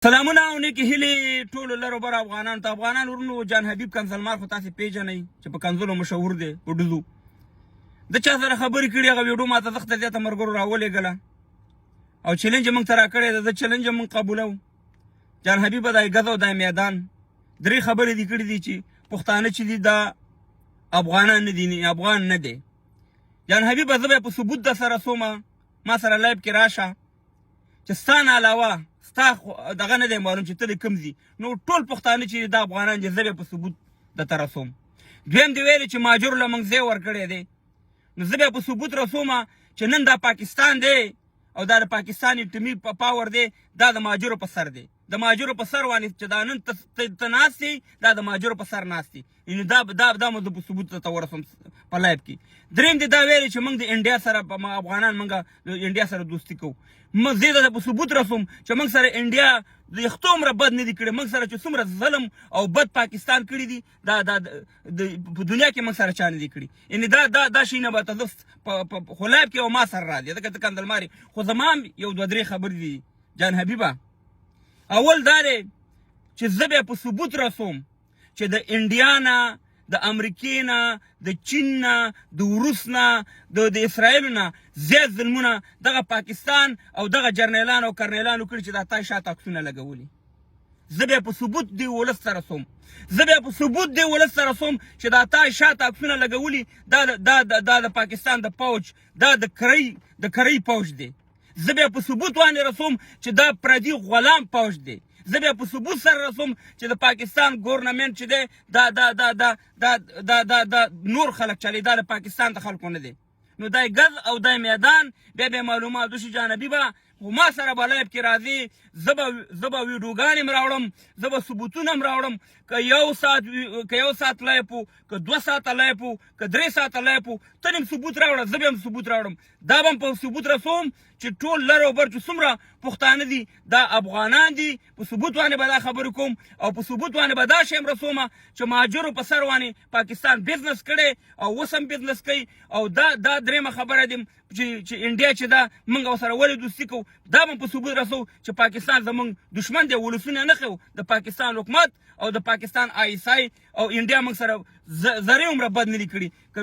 سلامونه او نیکې هیلې ټولو لرو بر افغانانو ته. افغانان ورونو، جان حبیب کنځلمار خو تاسې پیژنئ چې په کنځلو مشهور دی. په ډوزو د چا سره خبرې کړي، هغه ویډیو ماته زښته زیاته ملګرو راولېږله او چیلنج یې موږ ته راکړی دی. زه چیلنج یې موږ قبولوو. جان حبیبه، دا ګز او دا میدان درې خبرې دې کړې دي چې پښتانه چې دي دا افغانان نه دي، افغان نه دی. جان حبیبه، زه به په ثبوت در سره سومه، ما سره لایف کې راشه چې ستا نه علاوه ستا دغه نه دی معلوم چې ته د کوم ځي، نو ټول پښتانه چې دا افغانان دي، زه به په ثبوت درته رسوم. دویم دی ویلې چې مهاجرو له موږ ځای ورکړی دی، نو زه بیا په ثبوت رسوم چې نن دا پاکستان دی او دا د پاکستان اټومي پاور دی، دا د مهاجرو په سر دی. د مهاجرو په سر باندې چې دا نن ته ناست یې، دا د مهاجرو په سر ناست یې. یعنی دا مو زه په ثبوت ته ورسوم په لایف کې. دریم دی دا ویلې چې موږ د انډیا سره، افغانان موږ د انډیا سره دوستي کوو. موږ زه د په ثبوت رسوم چې موږ سره انډیا د څومره بد نه دي کړي. موږ سره چې څومره ظلم او بد پاکستان کړي دي، دا دا د په دنیا کې موږ سره چا نه دي کړي. یعنی دا دا دا شي نه به ته خو لایف کې او ما سره را دي، ځکه ته کندلماري. خو زما یو دوه درې خبرې دي جان حبیبه. اول دا دی چې زه بیا په ثبوت رسوم چې د انډیا نه، د امریکې نه، د چین نه، د روس نه، د اسرائیل نه زیات ظلمونه دغه پاکستان او دغه جرنیلان او کرنیلانو کړي چې دا تا شاته عکسونه لګولي. زه بیا په ثبوت دی ولس سره سوم، زه بیا په ثبوت دی ولس سره سوم چې دا تا شاته عکسونه لګولي، دا دا دا د پاکستان د پوج، دا د کرۍ پوج دی. زه بیا په ثبوت باندې رسوم چې دا پردي غلام پوج دی. زه بیا په ثبوت سره رسوم چې د پاکستان ګورنمنت چې دی، دا دا دا دا دا دا دا دا نور خلک چلی، دا د پاکستان د خلکو نه دی. نو دای ګز او دای میدان بیا معلومات وشي. جان حبیبه، خو ما سره به لایف کې راځي، زه به ویډیوګانې هم راوړم، زه به ثبوتونه هم راوړم. که یو ساعت لایف وو، که 2 ساعته لایف وو، که 3 ساعته لایف وو، ته هم ثبوت راوړه، زه به هم ثبوت راوړم. دا به هم په ثبوت رسوم چې ټول لر او بر چې څومره پښتانه دي، دا افغانان دي. په ثبوت باندې به دا خبرې کوم او په ثبوت باندې به دا شی هم رسوم چې مهاجرو په سر باندې پاکستان بزنس کړی او اوس هم بزنس کوي. او دا درېیمه خبره دي چې انډیا چې دا موږ سره ولې دوستي کوو، دا به په ثبوت رسو چې پاکستان زمونږ دشمن دی. ولسونه نه خو د پاکستان حکومت او د پاکستان آی اس آی او انډیا موږ سره ذرې عمره بد نه دي کړي. که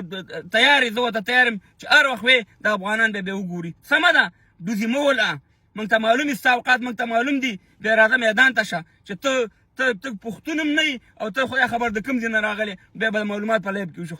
تیار یې، زه ورته تیار یم چې هر وخت وې د افغانان به وګوري. سمه ده، ډوزي مه وله، موږ ته معلوم دي ستا اوقات، موږ ته معلوم دي. بیا راځه میدان ته شه چې ته ته ته پښتون هم نه او ته خدای خبر د کوم ځای نه راغلی. بیا به معلومات په لایف کې وشي.